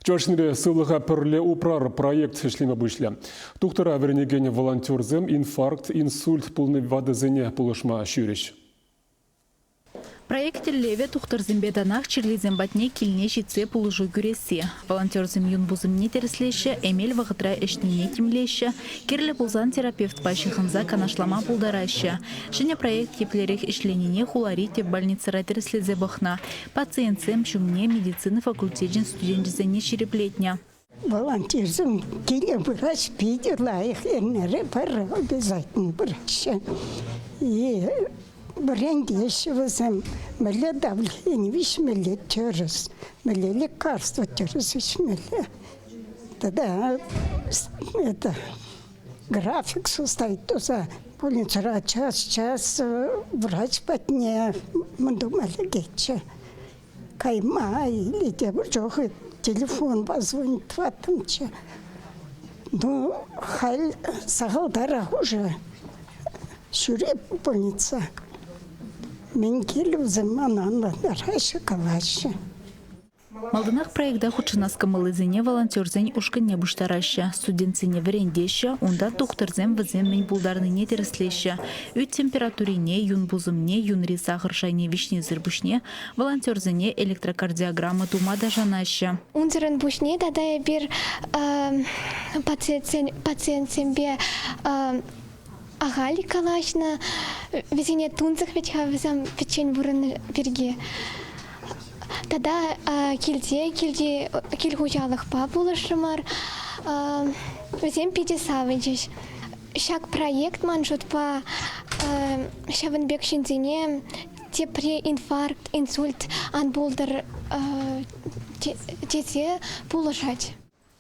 Чӑваш Енре «Сывлӑха пӗрле упрар» проект ӗҫлеме пуҫлӗ. Тухтӑра вӗренекен волонтерсем инфаркт, инсульт пулнӑ ватӑсене пулӑшма ҫӳрӗҫ. Проект тӗллевӗ тухтӑрсемпе танах чирлисем патне килне ҫитсе пулӑшу кӳресси. Волонтерсем юн пусӑмне тӗрӗслеҫҫӗ, эмел вӑхӑтра ӗҫнине тимлеҫҫӗ, кирлӗ пулсан терапевтпа ҫыхӑнса канашлама пултараҫҫӗ. Ҫӗнӗ проект еплерех ӗҫленине хулари тӗп больницӑра тӗрӗслесе пӑхнӑ. Пациентсем ҫумне медицина факультечӗн студенчӗсене ҫирӗплетнӗ. Волонтерсем киле пыраҫ питӗ лайӑх эрнере пӗр обязательно пыраҫҫӗ. И вӗрентеҫҫӗ вӗсем. Мӗнле давление виҫмелле тӗрӗс, мӗнле лекарство тӗрӗс ӗҫмелле. Тата это график составить туса больницӑра час-час врач патне мӗн тума лекетчӗ. Кайма или тепӗр чух телефонпа звонить тӑваттӑмччӗ. Ну, халь сахалтарах уже ҫӳреп больница. Мӗн кирлӗ вӗсем мана ӑнлантараҫҫӗ, калаҫҫӗ. Малтанах проекта хутшӑнас кӑмӑллисене волонтерсен ушкӑнне пуҫтараҫҫӗ, студентсене вӗрентеҫҫӗ, унта тухтӑрсем вӗсем мӗн пултарнине тӗрӗслеҫҫӗ. Ӳт температурине, юн пусӑмне, юнри сахӑр шайне виҫнисӗр пуҫне волонтерсене электрокардиограмма тума та шанаҫҫӗ. Унсӑрӑн пуҫне тата эпир пациентсемпе ахаль калаҫнӑ, вӗсене тунсӑх вӗт-ха вӗсем пӗччен пурӑннӑ пирки. Тата килте, килти кил хуҫалӑхпа пулӑшрӑмӑр. Вӗсем питӗ савӑнчӗҫ. Ҫак проект ман шутпа ҫавӑн пек ҫынсене тепре инфаркт, инсульт ан пултӑр тесе пулӑшать.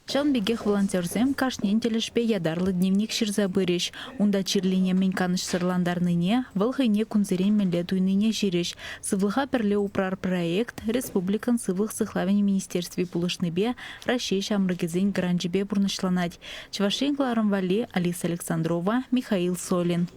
Ҫавӑн пекех волонтерсем кашнин тӗлӗшпе ятарлӑ дневник ҫырса пырӗҫ. Унта чирлине мӗн канӑҫсӑрлантарнине, вӑл хӑйне кунсерен мӗнле туйнине ҫырӗҫ. Сывлӑха пӗрле упрар проект республикӑн Сывлӑх сыхлавӗн министерстви пулӑшнипе Раҫҫей ҫамрӑкӗсен гранчӗпе пурнӑҫланать. Чӑваш Ен кӑларӑм валли Алиса Александрова, Михаил Солин.